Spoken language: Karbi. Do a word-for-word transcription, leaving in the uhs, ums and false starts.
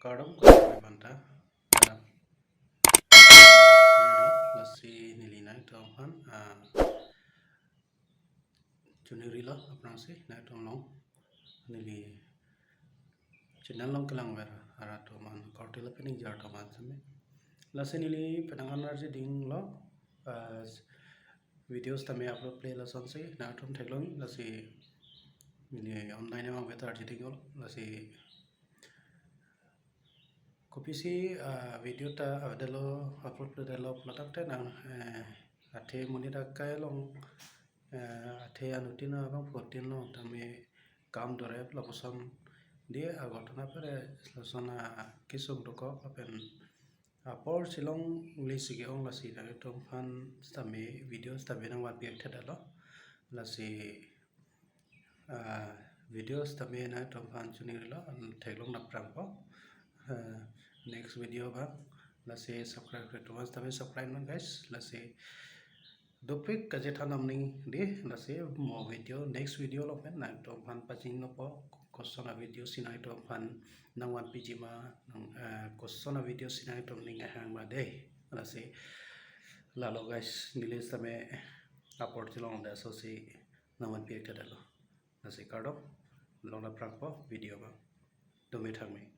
Kardom, kardom, banta. Lasi neli nangtum aphan, ah, chonirilo aphrangsi nangtum along neli channel along kelangver arat atum an, korte lapen ingjir atum an seme. Lasi neli penang an arje dinglo, ah, video sitame upload-le lasonsi nangtum theklong, lasi neli online abang better arje dinglo, lasi kopisi, ah, video ta, ah, delo, upload-le delo pulo tangte nang, eh, athe monit akai along, eh, athe anuttin abang fourteen along tame kam dore lapuson dei agot na pare lason akesung dokok lapen apor chelonglesi ke-ong, lasi nangtum aphan sitame video sitame nangvanpi thekthedetlo. Lasi, ah, video sitame nangtum aphan chonirilo, theklong nangprangpo. Ah, next video abang, lasi subscribe-re atum an sitame subscribe non guys. Lasi dopik kachethan damnang dei, lasi mo video, next video along pen nangtum aphan pachinipo, koson avideo si nangtum aphan nangvanpiji ma, nang, eh, koson avideo si nangtum ning ahang ma dei. Lasi lalo guys, neli sitame apor chelong da, lasosi nangvanpi thekthedetlo. Lasi kardom, long nangprangpo video abang. Dome thangme.